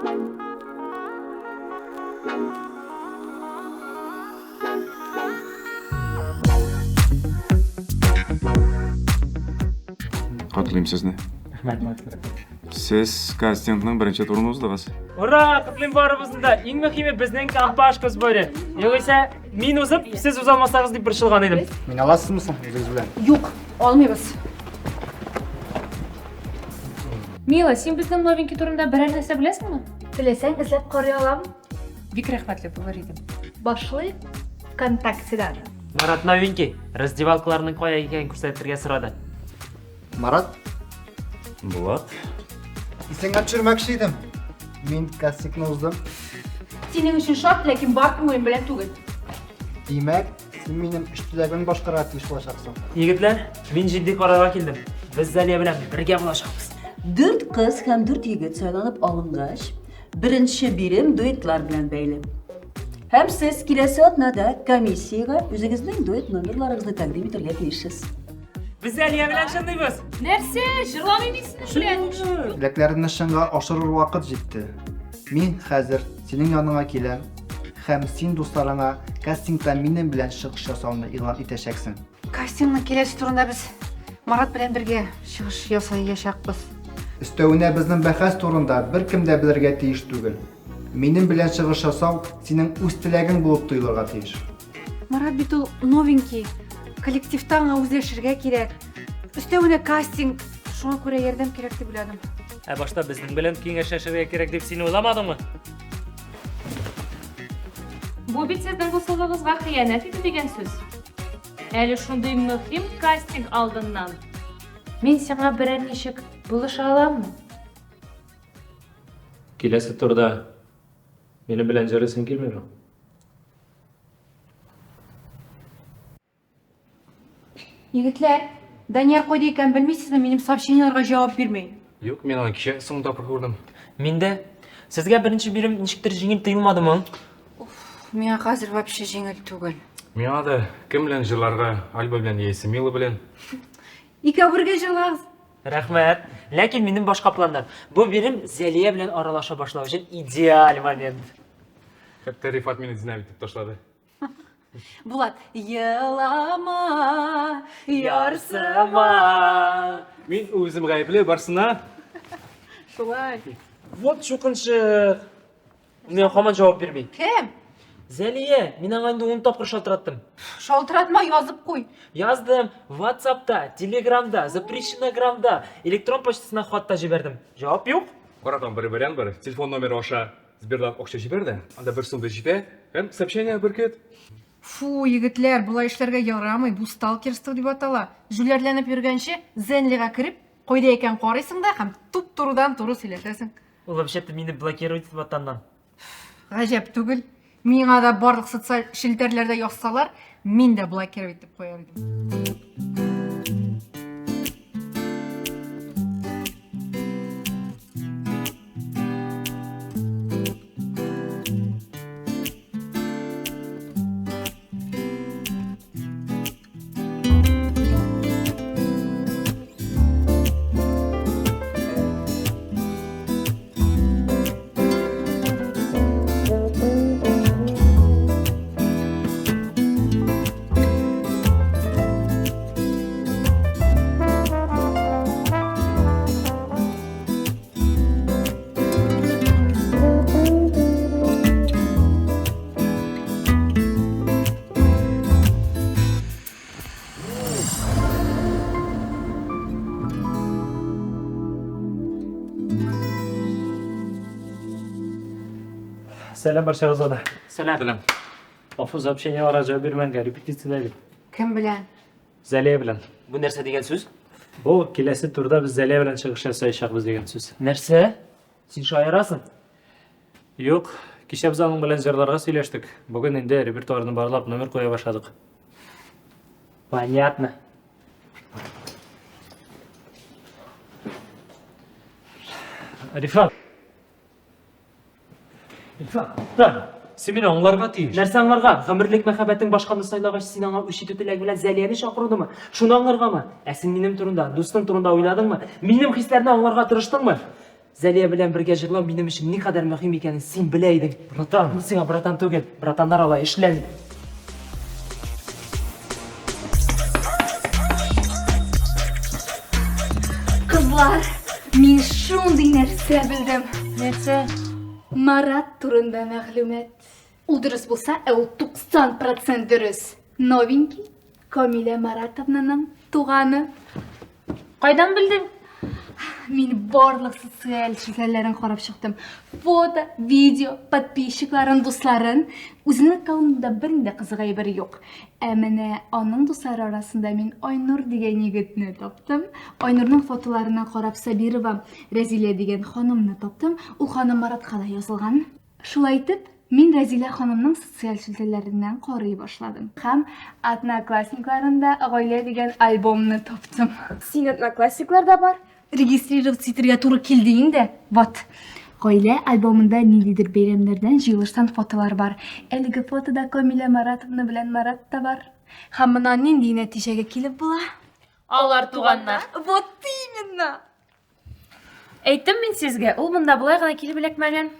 Котлыйм сезне. Рәхмәт. Сез кастингның беренче турын уздыгыз. Ура! Котлыйм барыбызны да. Иң мөһиме безнең компашка в сборе. Югыйсә, мин узып, сез уза алмасагыз дип борчылган идем. Мин аласызмы соң үзегез белән? Юк, алмыйбыз. Мила, син безнең новенький турында берәр нәрсә беләсеңме? Теләсәң, эзләп карый алам. Бик рәхмәтле булыр идем. Башлыйк ВКонтактедан. Марат новенький раздевалкаларның кая икәнен күрсәтергә сорады. Марат? Булат. Исеңә төшермәкче идем. Мин кастингны уздым. Синең өчен шат, ләкин бар күңелем белән түгел. Димәк, син минем өч теләгемне башкарырга тиеш булачаксың. Егетләр, мин җитди карарга килдем. Без Зәлия белән бергә булачакбыз. Дүрт кыз һәм дүрт егет сайланып алынгач, беренче бирем дуэтлар белән бәйле. Һәм сез киләсе атнада комиссиягә үзегезнең дуэт номерларыгызны тәкъдим итәргә тиешсез. Без Әлия белән чынлыйбыз. Нәрсә? Җырламыйм мин синең белән. Теләкләремне чынга ашырыр вакыт җитте. Мин хәзер синең яныңа киләм һәм син дусларыңа кастингта минем белән чыгыш ясауны игълан итәчәксең. Кастингның киләсе турында без Марат белән бергә чыгыш ясаячакбыз. Өстәвенә безнең бәхәс турында беркем дә белергә тиеш түгел. Минем белән чыгыш ясау синең үз теләгең булып тоелырга тиеш. Марат бит ул новенький. Коллективта аңа үзләшергә кирәк. Өстәвенә кастинг. Шуңа күрә ярдәм кирәк дип уйладым. Ә башта безнең белән киңәшләшергә кирәк дип син уйламадыңмы? Бу бит сезнең дуслыгыгызга хыянәт итү дигән сүз. Әле шундый мөһим кастинг алдыннан. Мин сиңа берәр ничек булыша аламмы? Киләсе турда минем белән җырлыйсың килмиме? Егетләр, Данияр кайда икән белмисезме? Минем сообщениеләргә җавап бирми. Юк, мин аны кичә соңгы тапкыр күрдем. Мин дә. Сезгә беренче бирем ничектер җиңел тоелмадымы? Миңа хәзер вообще җиңел түгел. Миңа да кем белән җырларга, Альба белән яисә Мила белән. Икәү бергә җырлагыз. Рәхмәт. Ләкин минем башка планнар. Бу бирем Зәлия белән аралаша башлау өчен идеаль момент. Хәтта Рифат мине динамит итеп ташлады. Булат, елама, ярсыма. Мин үзем гаепле барсына. Шулай. Вот чукынчык. Миңа һаман җавап бирми. Кем? Зәлия, мин аңа инде 10 тапкыр шалтыраттым. Шалтыратма, язып куй. Яздым, WhatsAppта, Телеграмда, запрещенограммда, электрон почтасына хат та җибәрдем. Җавап юк. Каратам бер вариант бар. Телефон номеры аша Сбердан акча җибәр дә, анда бер сум да җитә һәм сообщение беркет. Фу, егетләр, болай эшләргә ярамый, бу сталкерство дип атала. Җүләрләнеп йөргәнче, Зенлига кереп, кайда икән карыйсың да һәм туп-турыдан-туры сөйләшәсең. Ул вообще-то мине блокировать итеп атаннан. Гаҗәп түгел. Миңа да барлык социаль челтәрләрдә язсалар, мин дә блокировать итеп куяр идем. Сәлам барчагызга да. Сәлам. Сәлам. Гафу, сообщениеларга җавап бирмәгәнгә репетициядә бит. Кем белән? Зәлия белән. Бу нәрсә дигән сүз? Бу киләсе турда без Зәлия белән чыгыш ясаячакбыз дигән сүз. Нәрсә? Син шаярасың? Юк, кичә без аның белән җырларга сөйләштек. Бүген инде репертуарны барлап номер куя башладык. Понятно. Рифат. Рифат, тукта. Син мине аңларга тиеш. Нәрсә аңларга? Гомерлек мәхәббәтең башканы сайлагач, син аңа үч итү теләге белән Зәлияне чакырудымы? Шуны аңларгамы? Ә син минем турында, дустың турында уйладыңмы? Минем хисләрне аңларга тырыштыңмы? Зәлия белән бергә җырлау минем өчен никадәр мөһим икәнен син белә идең. Братан, мин сиңа братан түгел. Братаннар алай эшләми. Кызлар, мин шундый нәрсә белдем. Нәрсә? Марат турында мәгълүмат. Ул дөрес булса, ә ул 90% дөрес. Новенький Камилә Маратовнаның туганы. Кайдан белдең? Мин барлык социаль челтәрләрен карап чыктым. Фото, видео, подписчикларын, дусларын. Үзенең аккаунтында бернинди кызык әйбер юк. Ә менә аның дуслары арасында мин Айнур дигән егетне таптым. Айнурның фотоларына карап Сабирова Рәзилә дигән ханымны таптым. Ул ханым Маратка да язылган. Шулай итеп, мин Рәзилә ханымның социаль челтәрләреннән карый башладым һәм Одноклассникларында Гаилә дигән альбомны таптым. Син Одноклассникларда бар? Регистрироваться итергә туры килде инде. Вот. Гаилә альбомында ниндидер бәйрәмнәрдән, җыелыштан фотолар бар. Әлеге фотода Камилә Маратовна белән Марат та бар. Һәм моннан нинди нәтиҗәгә килеп була? Алар туганнар. Вот именно! Әйттем мин сезгә, ул монда болай гына килеп эләкмәгән.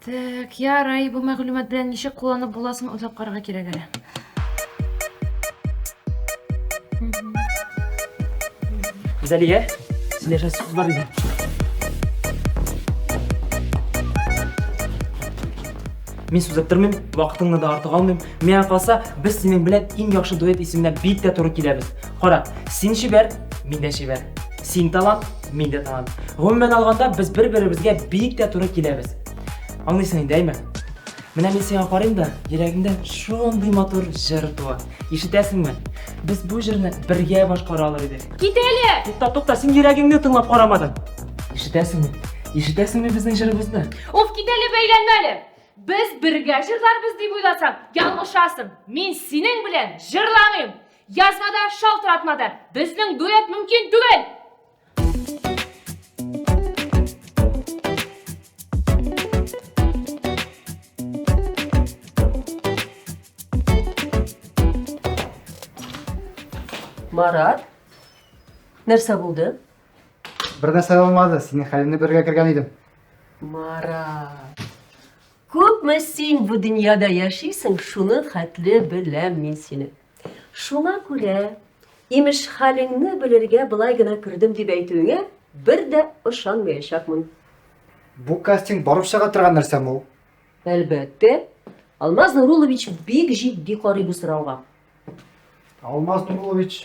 Так, ярай, бу мәгълүмат белән ничек кулланып буласын уйлап карарга кирәк әле. Зәлия, сөйләшәсе сүз бар иде. Мин сузып тормыйм, вакытыңны да артык алмыйм. Миңа калса, без синең белән иң яхшы дуэт исеменә бик тә туры киләбез. Кара, син чибәр, мин дә чибәр. Син талант, мин дә талант. Гомумән алганда, без бер-беребезгә бик тә туры киләбез. Аңлыйсың инде, әйме? Менә мин сиңа карыйм да, йөрәгемдә шундый матур җыр туа. Ишетәсеңме? Без бу җырны бергә башкара алыр идек. Кит әле! Тукта, тукта, син йөрәгеңне тыңлап карамадың. Ишетәсеңме? Ишетәсеңме безнең җырыбызны? Уф, кит әле, бәйләнмә әле! Без бергә җырларбыз дип уйласаң, ялгышасың. Мин синең белән җырламыйм! Язма да, шалтыратма да. Безнең дуэт мөмкин түгел! Марат, нәрсә булды? Бер нәрсә булмады, синең хәлеңне белергә кергән идем. Марат, күпме син бу дөньяда яшисең, шуның хәтле беләм мин сине. Шуңа күрә, имеш, хәлеңне белергә болай гына кердем дип әйтүеңә бер дә ышанмаячакмын. Бу кастинг барып чыга торган нәрсәме ул? Әлбәттә. Алмаз Нуруллович бик җитди карый бу сорауга. Алмаз Нуруллович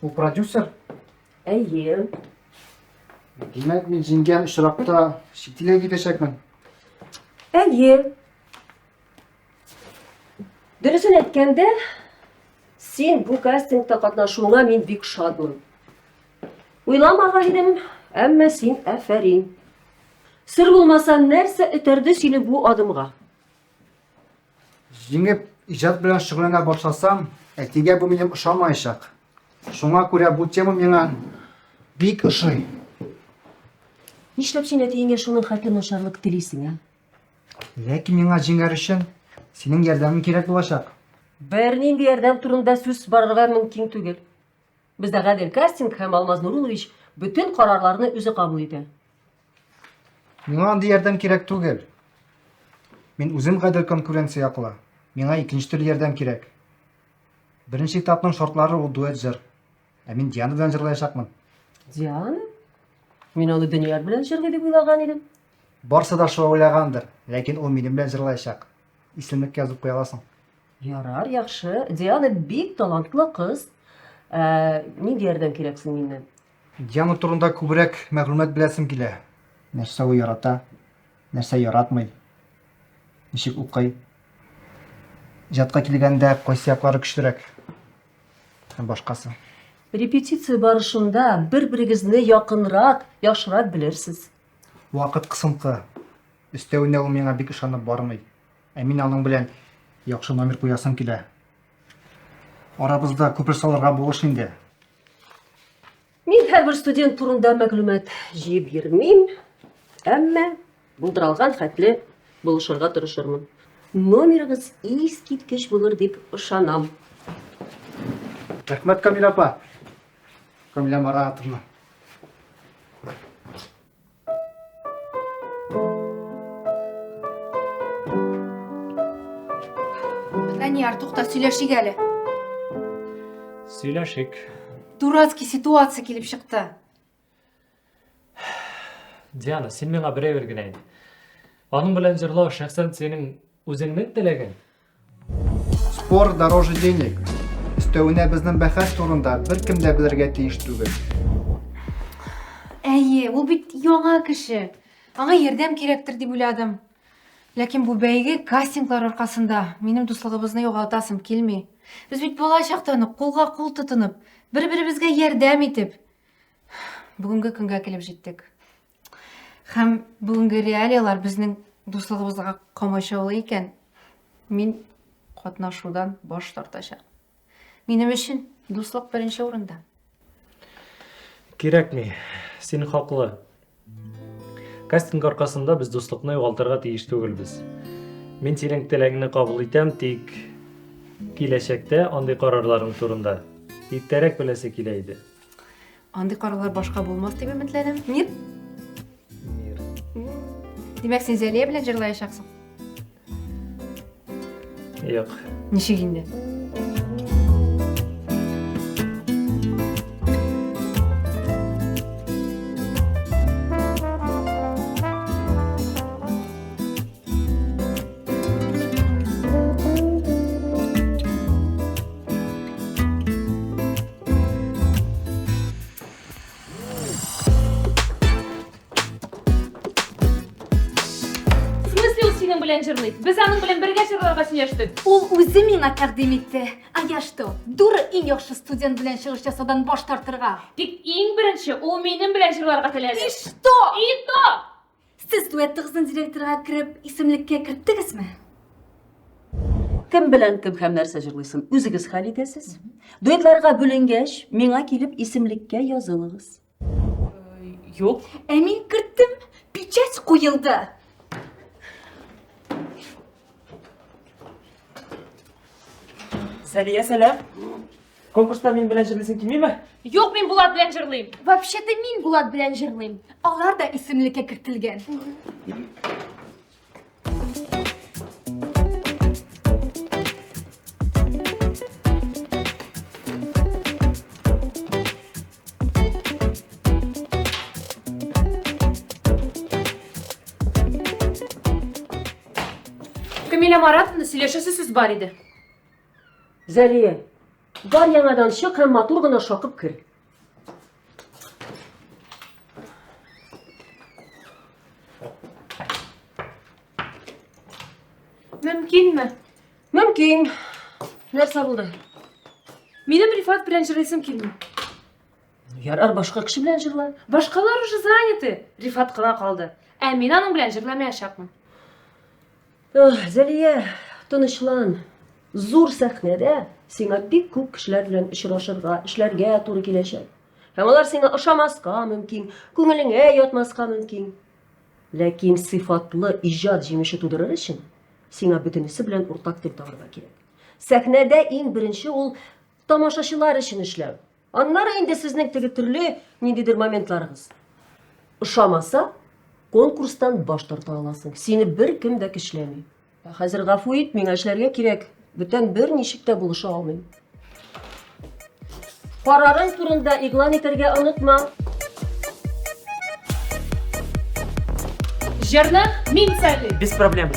ул продюсер? Әйе. Димәк, мин җиңгән очракта чит илгә китәчәкмен. Әйе. Дөресен әйткәндә, син бу кастингта катнашуыңа мин бик шатмын. Уйламаган идем, әмма син афәрин. Сер булмаса, нәрсә этәрде сине бу адымга? Җиңеп, иҗат белән шөгыльләнә башласам, әтигә бу минем ошамаячак. Шуңа күрә бу тема миңа бик ошый. Нишләп син әтиеңә шуның хәтле начарлык телисең, ә? Ләкин миңа җиңәр өчен синең ярдәмең кирәк булачак. Бернинди ярдәм турында сүз барырга мөмкин түгел. Бездә гадел кастинг һәм Алмаз Нуруллович бөтен карарларны үзе кабул итә. Миңа андый ярдәм кирәк түгел. Мин үзем гадел конкуренция яклы. Миңа икенче төрле ярдәм кирәк. Беренче этапның шартлары ул дуэт җыр. Ә мин Диана белән җырлаячакмын. Диана? Мин аны Данияр белән җырлый дип уйлаган идем. Барсы да шулай уйлагандыр, ләкин ул минем белән җырлаячак. Исемлеккә язып куя аласың. Ярар, яхшы. Диана бик талантлы кыз. Ә, нинди ярдәм кирәк соң миннән? Диана турында күбрәк мәгълүмат беләсем килә. Нәрсә ул ярата, нәрсә яратмый, ничек укый. Иҗатка килгәндә кайсы яклары көчлерәк һәм башкасы. Репетиция барышында бер-берегезне якынрак, яхшырак белерсез. Вакыт кысынкы. Өстәвенә ул миңа бик ышанып бармый. Ә мин аның белән яхшы номер куясым килә. Арабызда күпер салырга булыш инде. Мин һәрбер студент турында мәгълүмат җыеп йөрмим, әмма булдыралган хәтле булышырга тырышырмын. Номерыгыз искиткеч булыр дип ышанам. Рәхмәт, Камилә апа. Камилә Маратовна. Данияр, тукта, сөйләшик әле. Сөйләшик. Дурацкий ситуация килеп чыкты. Диана, син миңа бер әйбер генә әйт. Аның белән җырлау шәхсән синең үзеңнең теләгең. Спор дороже денег. Өстәвенә безнең бәхәс турында беркем дә белергә тиеш түгел. Әйе, ул бит яңа кеше. Аңа ярдәм кирәктер дип уйладым. Ләкин бу бәйге кастинглар аркасында минем дуслыгыбызны югалтасым килми. Без бит бала чактан ук кулга кул тотынып, бер-беребезгә ярдәм итеп, бүгенге көнгә килеп җиттек. Һәм бүгенге реалияләр безнең дуслыгыбызга комачаулый икән, мин катнашудан баш тартачак. Минем өчен дуслык беренче урында. Кирәкми. Син хаклы. Кастинг аркасында без дуслыкны югалтырга тиеш түгелбез. Мин синең теләгеңне кабул итәм, тик киләчәктә андый карарларың турында иртәрәк беләсе килә иде. Андый карарлар башка булмас дип өметләнәм. Мир? Мир. Димәк, син Зәлия белән җырлаячаксың? Юк. Ничек инде? В смысле ул синең белән җырлый? Без аның белән бергә җырларга сөйләштек. Ул үзе миңа тәкъдим итте. А я что, дура иң яхшы студент белән чыгыш ясаудан баш тартырга? Тик иң беренче ул минем белән җырларга теләде. И что? И то! Сез дуэтыгызны директорга кереп, исемлеккә керттегезме? Кем белән кем һәм нәрсә җырлыйсын үзегез хәл итәсез. Дуэтларга бүленгәч, миңа килеп исемлеккә язылыгыз. Юк. Ә мин керттем, печать куелды. Сәлия, сәлам. Конкурста мин белән җырлыйсың килмиме? Юк, мин Булат белән җырлыйм. Вообще-то мин Булат белән җырлыйм. Алар да исемлеккә кертелгән. Камилә Маратовна сөйләшәсе сүз бар иде. Зәлия, бар яңадан чык һәм матур гына шакып кер. Мөмкинме? Мөмкин. Нәрсә булды? Минем Рифат белән җырлыйсым килми. Ярар, башка кеше белән җырла. Башкалар уже заняты. Рифат кына калды. Ә мин аның белән җырламаячакмын. Ох, Зәлия, тынычлан. Зур сәхнәдә сиңа бик күп кешеләр белән очрашырга, эшләргә туры киләчәк. Һәм алар сиңа ошамаска мөмкин, күңелеңә ятмаска мөмкин. Ләкин сыйфатлы иҗат җимеше тудырыр өчен сиңа бөтенесе белән уртак тел табарга кирәк. Сәхнәдә иң беренче ул тамашачылар өчен эшләү. Аннары инде сезнең теге төрле ниндидер моментларыгыз. Ошамаса, конкурстан баш тарта аласың. Сине беркем дә көчләми. Ә хәзер гафу ит, миңа эшләргә кирәк. Бүтән берничек тә булыша алмыйм. Карарың турында игълан итәргә онытма. Җырны мин сайлыйм. Без проблем.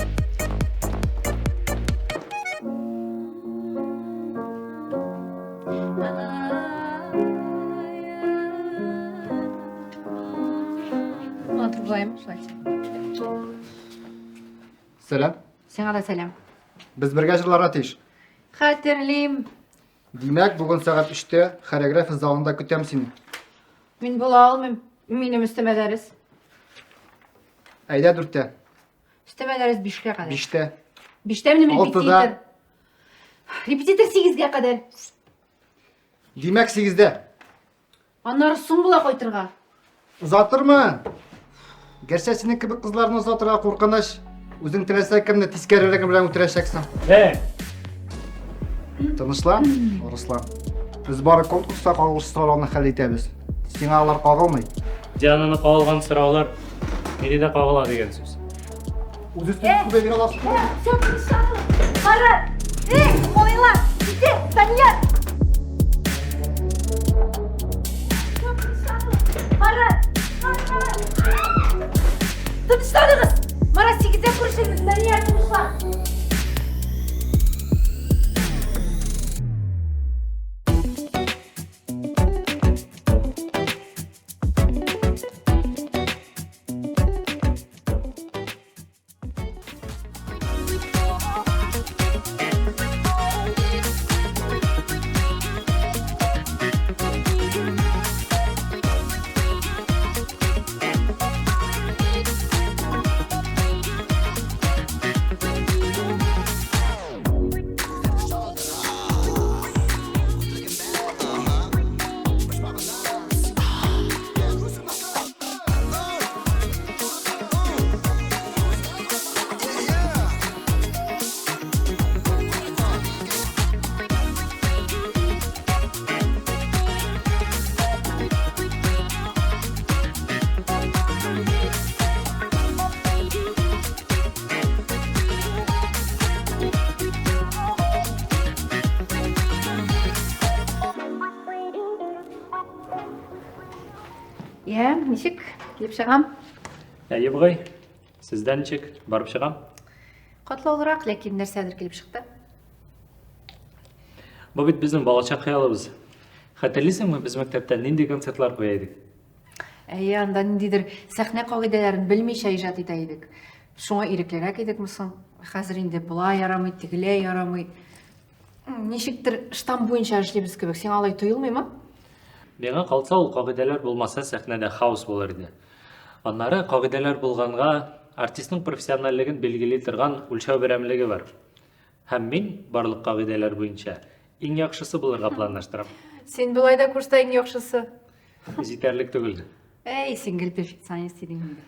Матур булаймы шулай? Сәлам. Сиңа да сәлам. Без бергә җырларга тиеш. Хәтерлим. Димәк, бүген сәгать 3-тә хореография залында көтәм сине. Мин була алмыйм. Минем өстәмә дәрес. Әйдә 4-тә. Өстәмә дәрес 5-кә кадәр. 5-тә. 5-тә минем Алтыда. репетитор. Репетитор 8-гә кадәр. Димәк, 8-дә. Аннары соң була кайтырга. Озатырмын. Гәрчә синең кебек кызларны озатырга куркыныч. Үзең теләсә кемне тискәрелеге белән үтерәчәксең. Э! Тынычлан, Руслан. Без бары конкурста кагылыш сорауны хәл итәбез. Сиңа алар кагылмый. Диананы кагылган сораулар мине дә кагыла дигән сүз. Үз өстенә күбә бирә аласың. Все, тынычлану. Кара! Эй, малайлар, китә, Данияр! Марат! Тынычланыгыз! Марат, сигездә күрешербез, Данияр, тынычлан! Я, ничек? Килеп чыгам. Әйе, бугай. Сездә ничек? Барып чыгам. Катлаулырак, ләкин нәрсәдер килеп чыкты. Бу бит безнең балачак хыялыбыз. Хәтерлисеңме, без мәктәптә нинди концертлар куя идек? Әйе, анда ниндидер сәхнә кагыйдәләрен белмичә иҗат итә идек. Шуңа иреклерәк идекме соң? Хәзер инде болай ярамый, тегеләй ярамый. Ничектер штамп буенча эшлибез кебек. Сиңа алай тоелмыймы? Миңа калса, ул кагыйдәләр булмаса, сәхнәдә хаос булыр иде. Аннары кагыйдәләр булганга, артистның профессиональлеген билгели торган үлчәү берәмлеге бар. Һәм мин барлык кагыйдәләр буенча иң яхшысы булырга планлаштырам. Син болай да курста иң яхшысы. Җитәрлек түгел. Әй, син гел перфекционист идең инде.